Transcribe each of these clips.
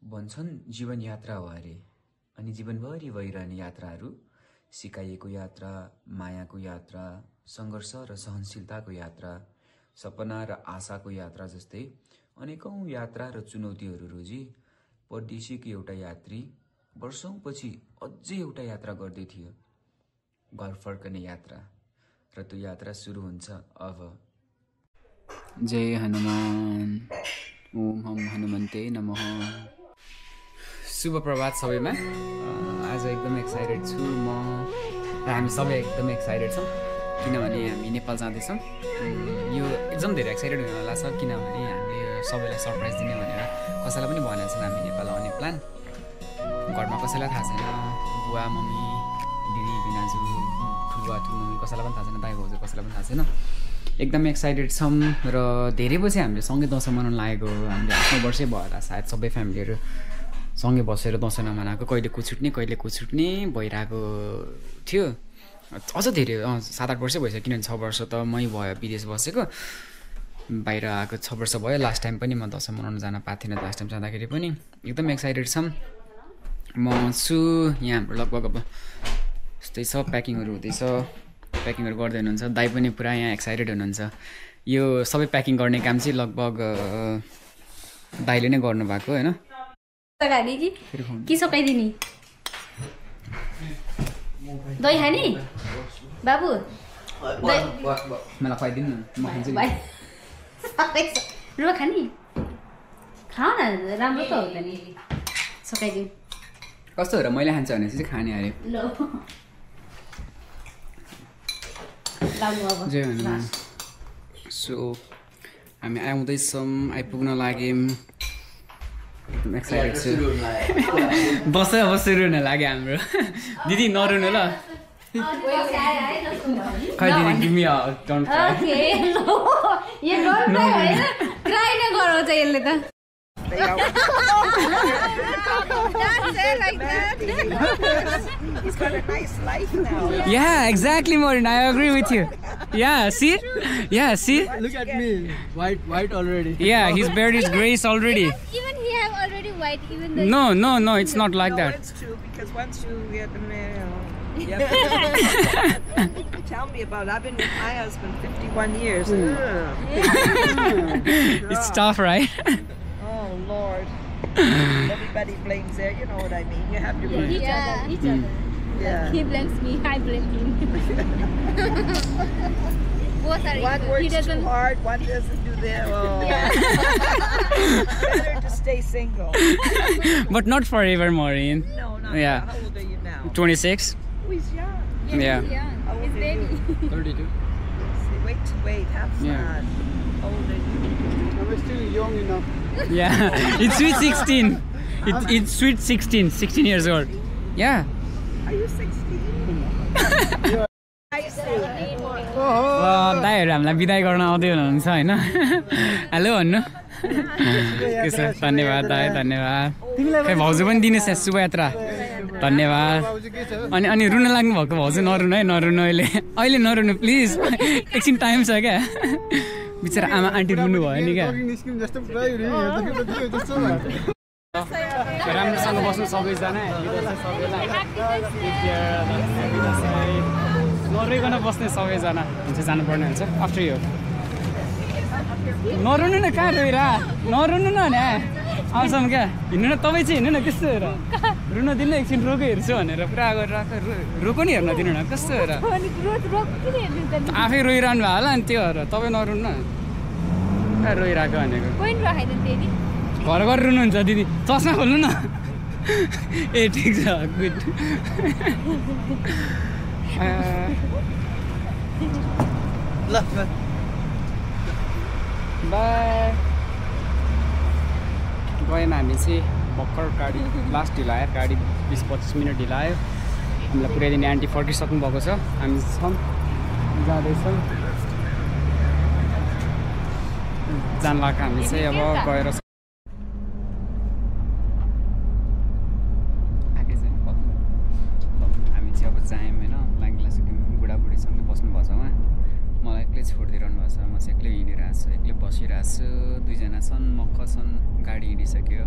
भन्छन् जीवन यात्रा हो अरे अनि जीवनभरि भइरहने यात्राहरू सिकाइएको यात्रा, मायाको यात्रा, सङ्घर्ष र सहनशीलताको यात्रा, सपना र आशाको यात्रा जस्तै अनेकौं यात्रा र चुनौतीहरू रोजी परदेशीको एउटा यात्री वर्षौंपछि अझै एउटा यात्रा गर्दै थियो, घर फर्कने यात्रा। र त्यो यात्रा सुरु हुन्छ अब। जय हनुमान, ओम हम हनुमन्ते नमः। शुभ प्रभात सबैमा। आज एकदम एक्साइटेड छु म र हामी सबै एकदम एक्साइटेड छौँ किनभने हामी नेपाल जाँदैछौँ। यो एकदम धेरै एक्साइटेड हुनेवाला छ किनभने हामीले सबैलाई सरप्राइज दिने भनेर कसैलाई पनि भनेको छैन हामी नेपाल आउने प्लान। घरमा कसैलाई थाहा छैन, बुवा मम्मी दिदी बिनाजु ठुलबुवा ठुलमम्मी कसैलाई पनि थाहा छैन, दाइ भाउजू कसैलाई पनि थाहा छैन। एकदम एक्साइटेड छौँ र धेरै पछि हामीले सँगै दसैँ मनाउन लागेको। हामीले आफ्नो वर्षै भएर सायद सबै फ्यामिलीहरू सँगै बसेर दसैँ नमनाएको, कहिले कुछुट्ने भइरहेको थियो। अझ धेरै 7-8 वर्षै भइसक्यो किनभने 6 वर्ष त मै भयो विदेश बसेको, बाहिर आएको 6 वर्ष भयो। लास्ट टाइम पनि म दसैँ मनाउन जान पाएको थिइनँ, लास्ट टाइम जाँदाखेरि पनि। एकदम एक्साइटेड छौँ। म छु यहाँ हाम्रो लगभग अब यस्तै छ, प्याकिङहरू हुँदैछ, प्याकिङहरू गर्दै हुनुहुन्छ। दाइ पनि पुरा यहाँ एक्साइटेड हुनुहुन्छ। यो सबै प्याकिङ गर्ने काम चाहिँ लगभग दाइले नै गर्नुभएको होइन। कि सकाइदिने दही खाने बाबु मलाई खुवाइदिनु न, म खान्छु नि। रुवा खाने खाऊ न, राम्रो त हो त नि। सकाइदिउँ कस्तो हो र, मैले खान्छ भने चाहिँ खाने अरे। जय हनुमान। सो हामी आउँदैछौँ, आइपुग्न लाग्यौँ। एकदम एक्साइटेड छु। बस अब सुरु हुन लाग्यो हाम्रो। दिदी नरुनु ल। खै दिदी give me a don't cry. यो डोन्ट क्राई हैन, क्राई नै गराउँछ यसले त। He's got a nice life now. Yeah, exactly, Maureen. I agree with you. Yeah, see? Yeah, see? Look at me, white already. Yeah, his beard is grayish already. Even he have already white, even the No, it's not like No, that. it's true because once you get married, tell me about it. I've been with my husband 51 years. It's tough, right? Oh Lord. Everybody blames there, you know what I mean. You have to blame each other. Yeah. He blames me, I blame him. Both are One equal. works He doesn't. too hard, one doesn't do that. Oh. Yeah. Better to stay single. But not forever, Maureen. No, not Yeah. How old are you now? 26. Oh, he's young. Yeah. He's young. How old He's are baby. 32. Wait, have fun. Yeah. How old are you? I'm still young enough. Yeah, it's sweet 16. It's sweet 16 years old. Yeah. Are you 16? I see. दाइहरू हामीलाई बिदाई गर्न आउँदै हुनुहुन्छ होइन। Hello भन्नु। के छ, धन्यवाद दाइ, धन्यवाद। खै भाउजू पनि दिनुहोस् यहाँ शुभयात्रा, धन्यवाद। अनि रुन लाग्नु भएको भाउजू नरुनु है, नरुनु अहिले नरुनु प्लिज। एकछिन टाइम छ क्या, बिचरा आमा आन्टी रुनु भयो नि क्या। राम्रोसँग बस्नु सबैजना, नरुइकन बस्ने सबैजना हुन्छ, जानुपर्ने हुन्छ आफ्टर यो। नरुनु न, कहाँ रोइरा, नरुनु न भने आउँछौँ क्या। हिँड्नु न, तपाईँ चाहिँ हिँड्नु न, कस्तो हेर रुन दिनु, एकछिन रोको हेर्छु भनेर पुरा गरेर रोको नि, हेर्न दिनु न, कस्तो हेर आफै रोइरहनु भयो होला। अनि त्यो हेर तपाईँ नरुनु न, कहाँ रोइरहेको भनेको। घर घर रुनुहुन्छ दिदी, चस्मा खोल्नु न। ए ठिक छ, गुड। बाई। गएन हामी चाहिँ भर्खर, गाडी लास्ट ढिलायो, गाडी 20-25 मिनट ढिलायो। हामीलाई पुऱ्याइदिने आन्टी फर्किसक्नु भएको छ, हामी छौँ जाँदैछौँ। जान लाग्यो हामी चाहिँ अब गएर हामी चाहिँ अब जायौँ होइन। लाङ्गिला सुक्यौँ, बुढाबुढीसँगै बस्नुभएको छ उहाँ, मलाई एक्लै छोडिदिइरहनु भएको छ। म चाहिँ एक्लै हिँडिरहेको छु, एक्लै बसिरहेको छु। दुईजना छन्, मक्ख छन्, गाडी हिँडिसक्यो।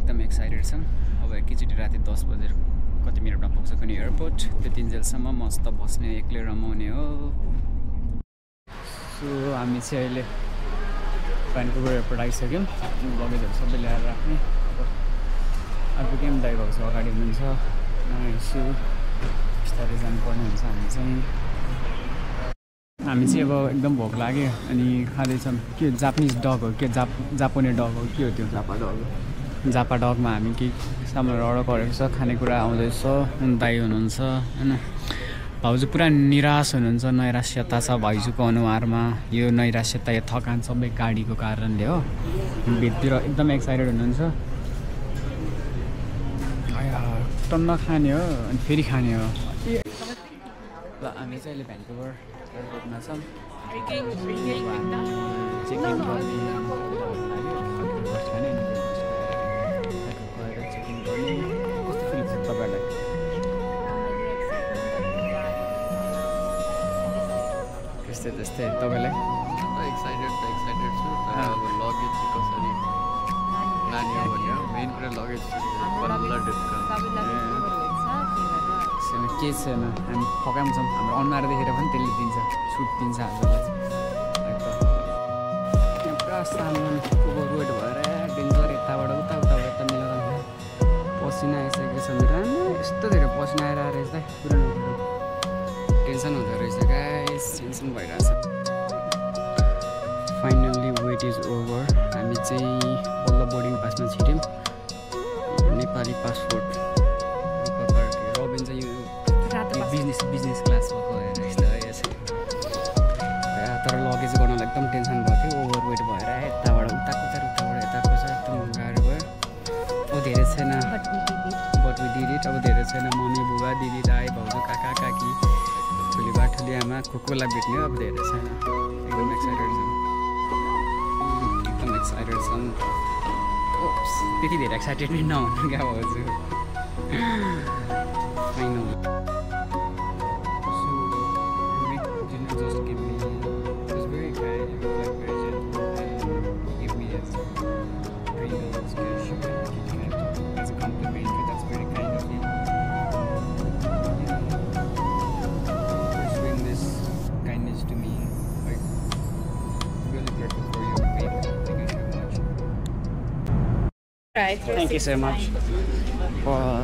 एकदम एक्साइटेड छौँ। अब एकैचोटि राति 10 बजेर कति मिनटमा पुग्छ कुनै एयरपोर्ट, त्यतिन्जेलसम्म मस्त बस्ने एक्लै रमाउने हो। सो हामी चाहिँ अहिले भ्यान्कुभर एयरपोर्ट आइसक्यौँ। लगेजहरू सबै ल्याएर राख्ने। अर्को केही दाइ भएको छ अगाडि हुनुहुन्छ, यसो बिस्तारै जानुपर्ने हुन्छ। हामी चाहिँ अब एकदम भोक लाग्यो अनि खाँदैछौँ। के जापानिज डग हो के जापानी डग हो के हो त्यो? जापा डगमा हामी केही सामानहरू अर्डर गरेको छ, खानेकुरा आउँदैछ। दाइ हुनुहुन्छ होइन, भाउजू पुरा निराश हुनुहुन्छ, नैराश्यता छ भाइजूको अनुहारमा। यो नैराश्यता यो थकान सबै गाडीको कारणले हो। भित्र एकदम एक्साइटेड हुनुहुन्छ। टन्न खाने हो अनि फेरि खाने हो। ल हामी चाहिँ अहिले भ्यान्कुभर एयरपोर्टमा छौँ। चेक इन गर्ने कस्तो फिल छ तपाईँहरूलाई? त्यस्तै तपाईँलाई? एक्साइटेड छु। अब लगेज चाहिँ कसरी लाने हो भने मेन कुरा लगेज के छैन, हामी फकाउँछौँ। हाम्रो अनुहार देखेर पनि त्यसले दिन्छ, छुट दिन्छ हामीलाई। यहाँ पुरा सामान ओभरवेट भएर डेन्जर यताबाट उता यता मिलाउँदा पसिना आइसकेको छ मेरो। यस्तो धेरै पसिना आएर रहेछ त पुरानो टेन्सन हुँदो रहेछ गाइस, टेन्सन भइरहेछ। Finally wait is over. हामी चाहिँ बल्ल बोर्डिङ पासमा छिट्यौँ। नेपाली पासपोर्ट रबिन चाहिँ यो बिजनेस क्लास भएको रहेछ तर लगेज गर्नलाई एकदम टेन्सन भएको थियो। ओभरवेट भएर यताबाट उताबाट यताको छ, एकदम गाह्रो भयो। अब धेरै छैन, बट वी डिड इट। अब धेरै छैन, मम्मी बुबा दिदी दाइ भाउजू काका काकी ठुली आमा कोलाई भेट्ने अब धेरै छैन। एकदम एक्साइटेड छौँ। त्यति धेरै एक्साइटेड नै नहुनु क्या भाउजू। Final Thank you so much.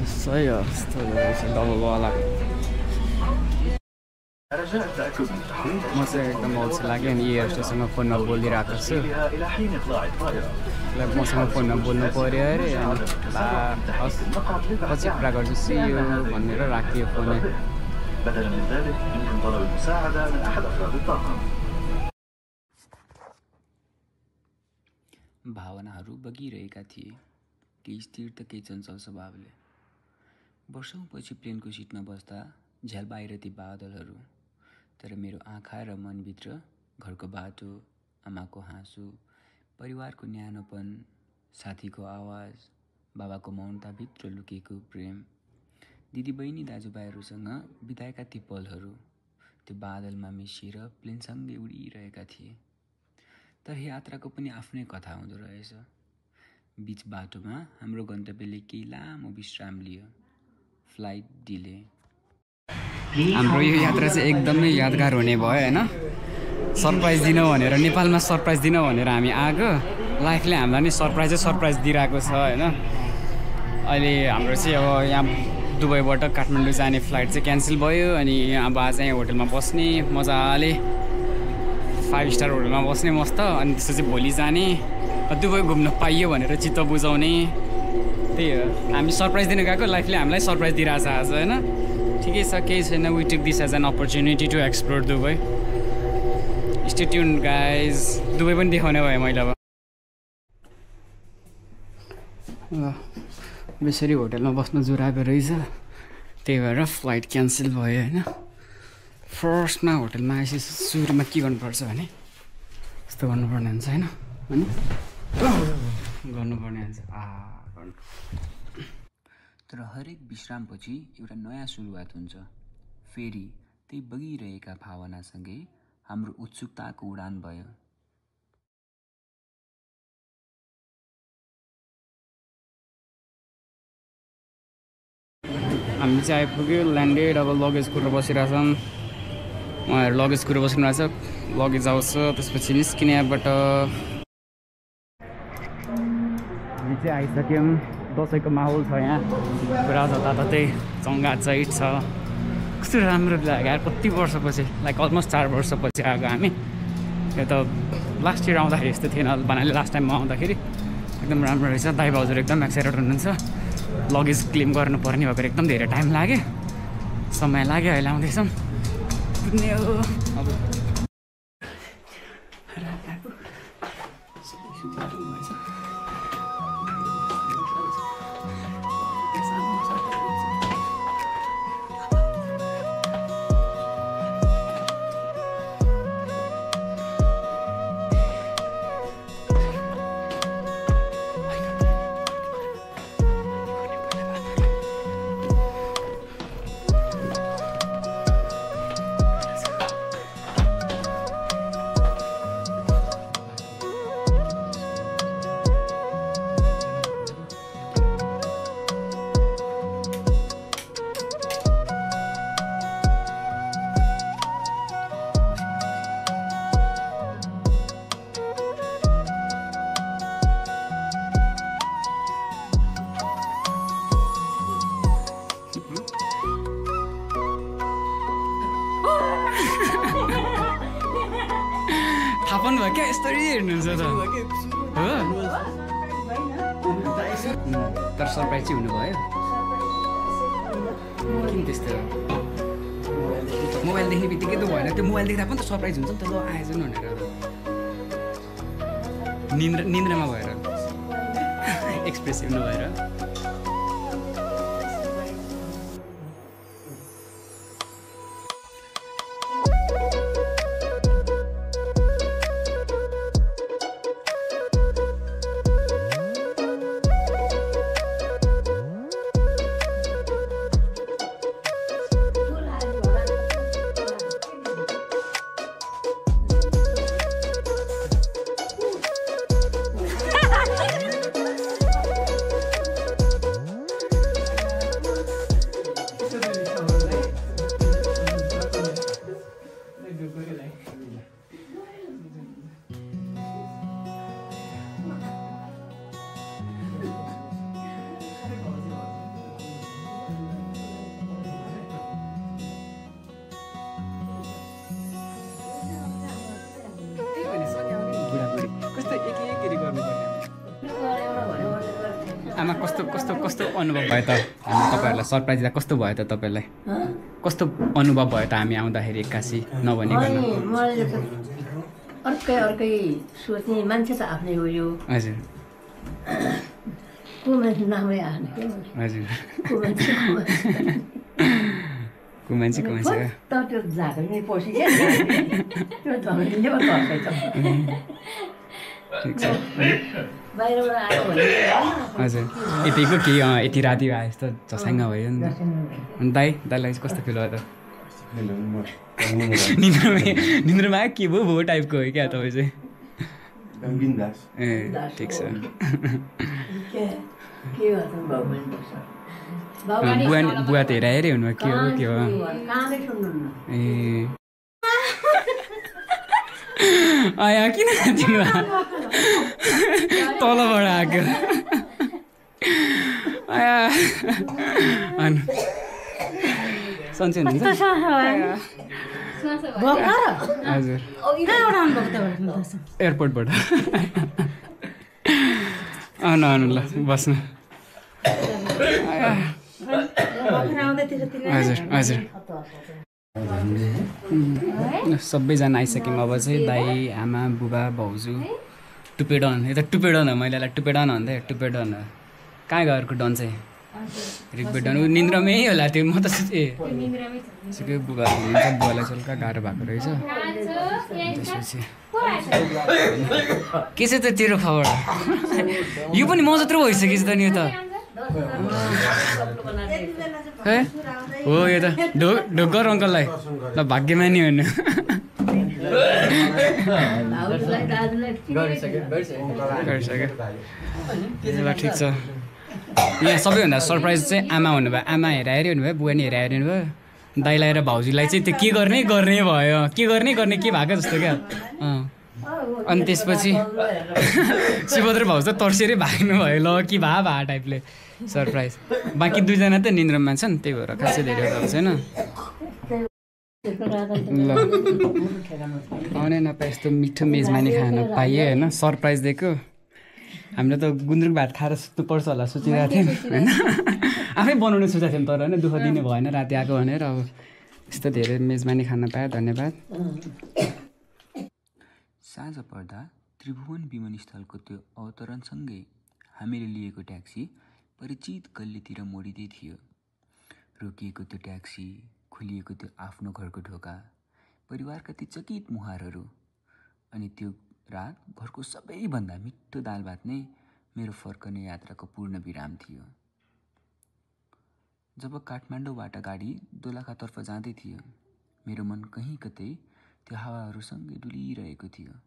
सही हो, यस्तो रहेछ डबलवाला। म चाहिँ एकदम अल्छी लाग्यो अनि एयर होस्टेससँग फोनमा बोलिरहेको छु। मसँग फोनमा बोल्नु पऱ्यो अरे, अनि पछि कुरा गर्छु सियो भनेर राखियो फोन। भावनाहरू बगिरहेका थिए, केही स्थिर त केही चञ्चल स्वभावले। वर्षौँपछि प्लेनको सिटमा बस्दा झ्याल बाहिर ती बादलहरू, तर मेरो आँखा र मनभित्र घरको बाटो, आमाको हाँसो, परिवारको न्यानोपन, साथीको आवाज, बाबाको मौनताभित्र लुकेको प्रेम, दिदीबहिनी दाजुभाइहरूसँग बिताएका ती पलहरू त्यो बादलमा मिसिएर प्लेनसँगै उडिरहेका थिए। तर यात्राको पनि आफ्नै कथा हुँदो रहेछ। बीच बाटोमा हाम्रो गन्तव्यले केही लामो विश्राम लियो। Flight delay. हाम्रो यो यात्रा चाहिँ एकदमै यादगार हुने भयो होइन। सरप्राइज दिन भनेर, नेपालमा सरप्राइज दिन भनेर हामी आएको, लाइफले हामीलाई नै सरप्राइज दिइरहेको छ होइन। अहिले हाम्रो चाहिँ अब यहाँ दुबईबाट काठमाडौँ जाने फ्लाइट चाहिँ क्यान्सल भयो। अनि अब आज यहाँ होटलमा बस्ने मजाले, 5 स्टार होटलमा बस्ने मस्त। अनि त्यसपछि भोलि जाने, दुबई घुम्न पाइयो भनेर चित्त बुझाउने। त्यही हो, हामी सरप्राइज दिन गएको, लाइफले हामीलाई सरप्राइज दिइरहेछ आज होइन। ठिकै छ, केही छैन। We took this as an opportunity to explore Dubai. Stay tuned guys, Dubai पनि देखाउने भयो मैले। अब बेसरी होटलमा बस्न जुराएको रहेछ, त्यही भएर फ्लाइट क्यान्सल भयो होइन। फर्स्टमा होटलमा आएपछि सुरुमा के गर्नुपर्छ भने यस्तो गर्नुपर्ने हुन्छ होइन, गर्नुपर्ने हुन्छ। तर हरेक विश्रामपछि एउटा नयाँ सुरुवात हुन्छ। फेरि त्यही बगिरहेका भावनासँगै हाम्रो उत्सुकताको उडान भयो। हामी चाहिँ आइपुग्यो ल्यान्डेड अब लगेज कुरेर बसिरहेछौँ उहाँहरू लगेज कुरेर बसिरहेको छ लगेज आउँछ त्यसपछि निस्किने यहाँबाट हामी चाहिँ आइसक्यौँ दसैँको माहौल छ यहाँ पुरा जताततै चङ्गाचैट छ कस्तो राम्रो लाग्यो यार कति वर्षपछि लाइक अलमोस्ट 4 वर्षपछि आएको हामी यो त लास्ट इयर आउँदाखेरि यस्तो थिएन भन्नाले लास्ट टाइम म आउँदाखेरि एकदम राम्रो रहेछ दाइ भाउजूहरू एकदम एक्साइटेड हुनुहुन्छ लगेज क्लेम गर्नुपर्ने भएर एकदम धेरै टाइम लाग्यो समय लाग्यो अहिले आउँदैछौँ पुग्ने हो अब थाहा पाउनु भयो क्या यस्तरी हेर्नुहुन्छ त हो तर सरप्राइज चाहिँ हुनुभयो किन त्यस्तो मोबाइल देख्ने बित्तिकै त भएन त्यो मोबाइल देख्दा पनि त सरप्राइज हुन्छ नि त ल आएछ नि भनेर निन्द्रामा भएर एक्सप्रेसिभ नभएर आमा कस्तो कस्तो कस्तो अनुभव भयो त हामी तपाईँहरूलाई सरप्राइज दिँदा कस्तो भयो त तपाईँलाई कस्तो अनुभव भयो त हामी आउँदाखेरि एक्कासी नभनिकन मैले त अर्कै सोच्ने मान्छे त आफ्नै हो यो हजुर को मान्छे नामै आफ्नै हजुर को मान्छे को मान्छे त त्यो झाँक्री नै पसी क्या त्यो झमेलले पो घर्छ ठिक छ बाहिरबाट आयो भने हजुर यतिको केही यति राति आए जस्तो झसाङ्ग भयो नि अनि दाइलाई चाहिँ कस्तो फिल भयो त निन्द्रामा के भयो टाइपको हो क्या तपाईँ चाहिँ ए ठिक छ बुवा त हेराहेरै हुनुभयो के हो ए आया किन दिनु तलबाट आएको आया सन्चै हुनुहुन्छ हजुर एयरपोर्टबाट आउनु आउनु ल बस्नु हजुर हजुर सबैजना आइसक्यौँ अब चाहिँ दाई आमा बुबा भाउजू टुपेडन यता टुपेडन हो मैले यसलाई टुपेडन भन्दै टुपेडन हो कहाँ गयो अर्को डन चाहिँ रिकबेडन ऊ निन्द्रामै होला त्यो म त सुकै बुबा हुनुहुन्छ बुबालाई चाहिँ हल्का गाह्रो भएको रहेछ त्यसपछि के छ त तेरो खबर यो पनि म जत्रो भइसकेछ त नि यो त हो यो त ढोकर अङ्कललाई ल भाग्यमानी भन्नु गरिसक्यो ल ठिक छ यहाँ सबैभन्दा सरप्राइज चाहिँ आमा हुनुभयो आमा हेराइरहनु हुनुभयो बुवा नि हेराइरहनु भयो दाइलाई र भाउजूलाई चाहिँ त्यो के गर्ने भयो के गर्ने के भएको जस्तो क्या अनि त्यसपछि सुभद्र भाउजू त तर्सेरै भाग्नु भयो ल कि भा टाइपले सरप्राइज बाँकी दुईजना त निन्द्रमा मान्छन् त्यही भएर खासै धेरै भएको छैन ल आउने नपाए यस्तो मिठो मेजमानी खान पाइयो होइन सरप्राइज दिएको हामीले त गुन्द्रुक भात खाएर सुत्नु पर्छ होला सोचिरहेको थियौँ होइन आफै बनाउनु सोचेको थियौँ तर होइन दुःख दिने भएन राति आएको भनेर अब यस्तो धेरै मेजमानी खान पायो धन्यवाद साँझ पर्दा त्रिभुवन विमानस्थलको त्यो अवतरणसँगै हामीले लिएको ट्याक्सी परिचित गल्लीतिर मोडिँदै थियो रोकिएको त्यो ट्याक्सी खुलिएको त्यो आफ्नो घरको ढोका परिवारका ती चकित मुहारहरू अनि त्यो रात घरको सबैभन्दा मिठो दाल भात नै मेरो फर्कने यात्राको पूर्ण विराम थियो जब काठमाडौँबाट गाडी दोलखातर्फ जाँदै थियो मेरो मन कहीँ कतै त्यो हावाहरूसँगै डुलिरहेको थियो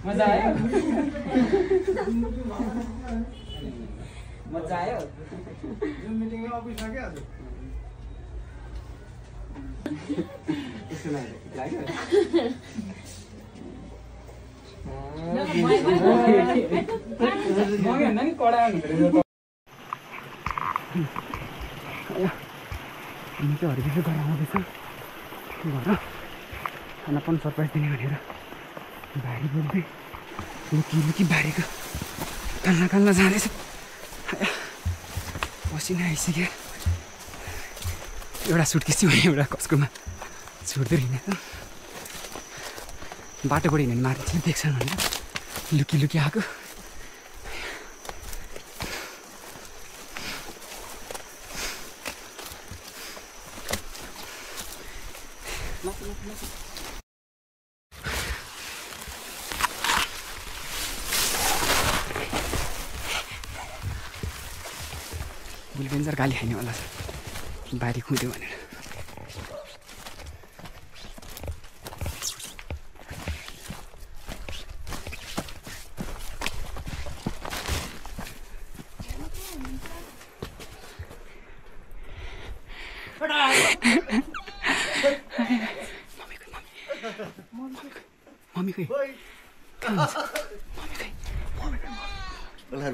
मजा आयो मजा आयो खाना पनि सरप्राइज दिने भनेर भारी बोल्दै लुकी बारीको काल्ला जाँदैछ पसिना आइसक्यो एउटा सुटकेस थियो भने एउटा कसकोमा छोड्दै हिँडेको बाटोबाट हिँड्यो भने माथि देख्छन् भनेर लुकी आएको डेन्जर गाली खाने वाला छ बारी खुँद्यो भनेर मम्मी खै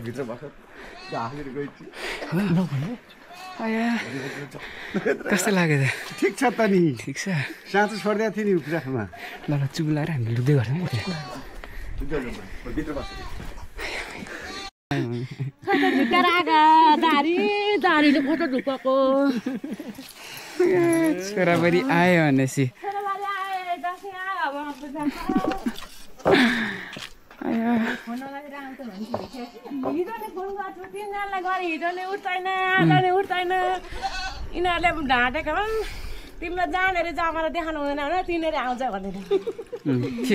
भित्र भएको कस्तो लाग्यो त ठिक छ त नि ठिक छ साँचो छोडिदिएको थियो नि कुरामा ल चुबुलाएर हामी लुक्दै गर्छौँ छोराबरी आयो भनेपछि यिनीहरूले ढाँटेको तिमीलाई जानेर जमाएर देखाउनु हुँदैन भने तिनीहरू आउँछ भनेर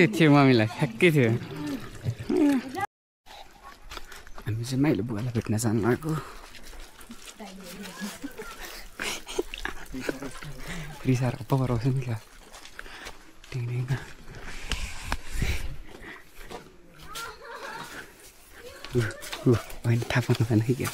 थियो मम्मीलाई ठ्याक्कै थियो हामी चाहिँ माइलो बुवालाई भेट्न जानु आएको रिसाएर पवर आउँछ नि क्या होइन थाहा पाउनु भएन कि क्या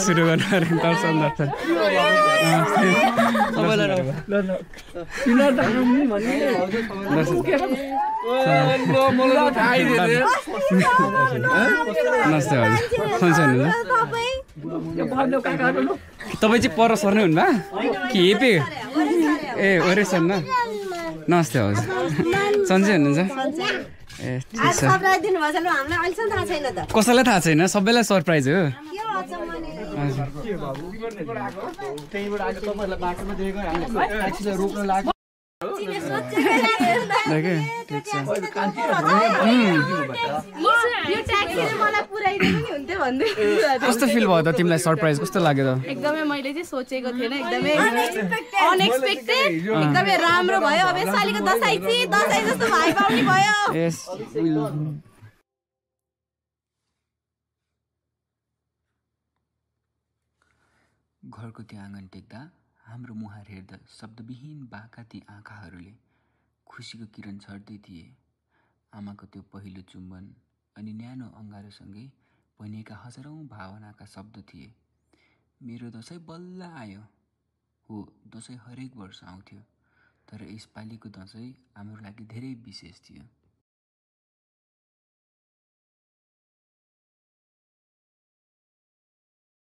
सुरु गर्नु अरे दर्शन दर्शन नमस्ते हजुर सन्चै हुनुहुन्छ तपाईँ चाहिँ पर सर्ने हुनुभयो कि हेपे ए ओरेसन न नमस्ते हजुर सन्चै हुनुहुन्छ ए ठिक छ कसैलाई थाहा छैन सबैलाई सरप्राइज हो कस्तो फिल भयो त तिमीलाई सरप्राइज कस्तो लाग्यो त एकदमै मैले चाहिँ सोचेको थिएन एकदमै अनएक्सपेक्टेड एकदमै राम्रो भयो अब यसपालिको दसैँ जस्तो भाइ पाउने भयो यस घरको त्यो आँगन टेक्दा हाम्रो मुहार हेर्दा शब्दविहीन बाका ती आँखाहरूले खुसीको किरण छर्दै थिए। आमाको त्यो पहिलो चुम्बन अनि न्यानो अँगारोसँगै बनिएका हजारौँ भावनाका शब्द थिए। मेरो दसैँ बल्ल आयो। हो, दसैँ हरेक वर्ष आउँथ्यो, तर यसपालिको दसैँ हाम्रो लागि धेरै विशेष थियो।